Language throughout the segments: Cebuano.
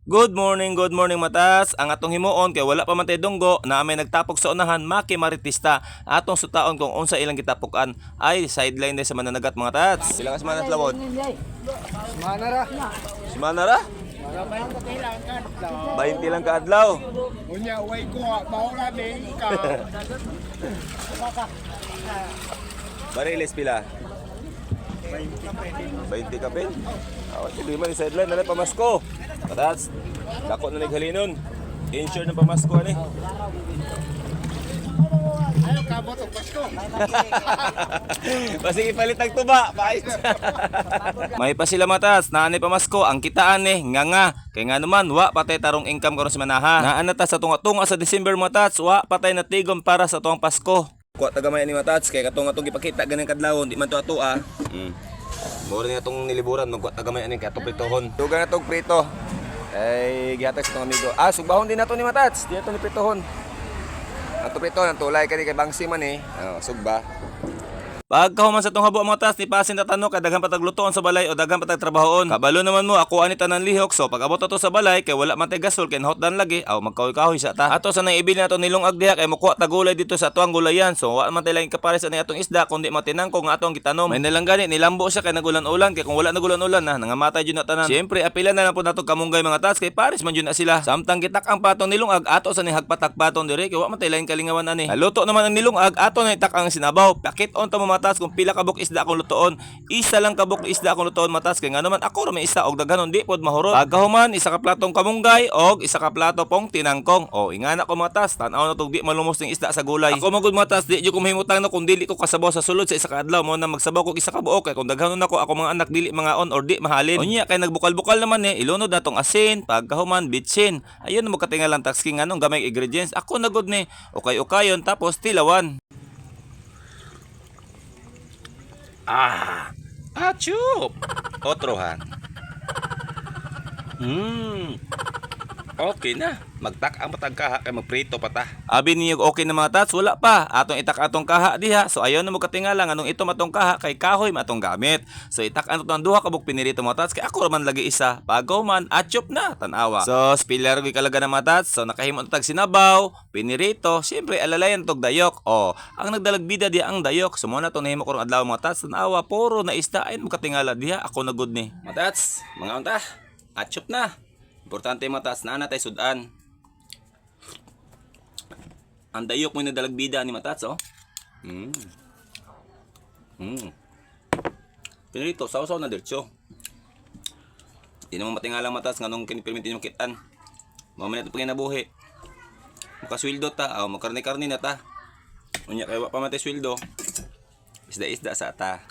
Good morning, matas. Ang atong himuon kay wala pa man tay dunggo na may nagtapok sa unahan, makimaritista. Atong sutaon kung unsa ilang gitapokan. Ay, sideline din sa mananagat, mga tats. Pila ka semana tlawod? Mana ra? Semana ra? 20 lang kaadlaw. Unya way ko maura ni ka. Bariles pila? 20 kapin. Awa, hindi man sideline na lang pamasko. Patats. Dako na naghalinon. Insure ng pamasko ani. Ayo kabot og Pasko. Basig ipalit ang tuba. Pait. May pa sila matas, naani pamasko, ang kitaan ni, nga nga. Kay nga naman, wa patay tarong income karon si manaha. Naan na ta sa tunga-tunga sa December, matats, wa patay na tigom para sa tuang Pasko. Kuha tagamay ni matats, kay katong atong gipakita ganing kadlawon, di man to ato ah. Mura ni atong niliburan, magkuha tagamay ani kay atong pritohon. Duga na tong prito. Ay, gihatag sa tong amigo. Ah, sugbahon din nato ni matats, di nato ni pritohon. Ato pritohon, ang tulay kani kay bangsi man eh. Oh, sugba. Pagkahuman sa tong habo, mga tas, ni pasin tatano kay daghan patag lutoon sa balay o daghan patag trabahoon. Kabalo naman mo ako ani tanan lihok, so pag abot ato sa balay kay wala man tay gasol kay nahotdan lagi aw magkahoy-kahoy sa ta. Ato sa nang ibilin nato nilungag diha kay mokuha ta gulay dito sa tuang gulayan. So wa man tay laing kapares ani atong isda kundi matinangko nga atong gitanom. May nalang gani nilambo siya kay nagulan-ulan, kay kung wala nagulan-ulan na nangamatay jud na tanan. Siyempre apila na lang po nato kamunggay, mga tas, kay pares man jud na sila. Samtang gitak ang patong nilungag, ato sa nihagpatak patong dire kay wa man tay laing kalingawan ani. Naluto naman ang nilungag, ato na itak ang sinabaw. Pakit on ta mo matas kung pila ka buok isda akong lutoon. Isa lang ka buok isda akong lutoon, matas, kay nga naman ako ra may isa og daghanon di pod mahurot. Pagkahuman, isa ka platong kamunggay og isa ka plato pong tinangkong. O ingana ko, matas, tan-aw na tog di malumos ning isda sa gulay. Ako magud, matas, di jud ko mahimutang no kung dili ko kasabaw sa sulod sa isa ka adlaw, mo na magsabaw kog isa ka buok kay kung daghanon ako, ako mga anak dili mangaon or di mahalin. Unya kay nagbukal-bukal naman eh, ilunod na tong asin, pagkahuman bitsin. Ayun mo katingalang taxking anong gamay ingredients. Ako na gud ni. Okay-okayon tapos tilawan. Ah, achup. Otrohan. Okay na. Magtak ang patag kaha kay magprito pa ta. Abi niyo okay na, mga tats, wala pa. Atong itak atong kaha diha. So ayaw na mo katingala nganong ito matong kaha kay kahoy matong gamit. So itak ang atong duha ka buok pinirito, mga tats, kay ako man lagi isa. Pagaw man achop na tan-awa. So spiller gyud kalaga na, mga tats. So nakahimo na tag sinabaw, pinirito, siyempre alalayan tog dayok. O, ang nagdalagbida diha ang dayok. So mo na tong nahimo karong adlaw, mga tats, tan-awa puro na isda ay mo katingala diha ako na gud ni. Mga tats, mga unta. Achop na. Importante, mga tats, na natay sudan. Ang dayok mo yung nadalagbida ni matats, oh. Pinrito, saw-saw na dirtso. Di naman matingalang, matas, nganong kinipirminti yung kitan. Mamaya na ito panginabuhi. Makasweldo ta, oh, makarni-karni na ta. Unya kay wa pa man tay sweldo. Isda-isda sa ta.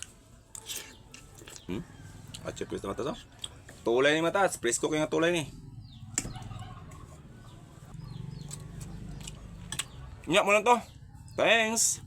At presko matas, oh. Tulay ni matas, presko kay nga tulay ni. Nya mo lang to. Thanks.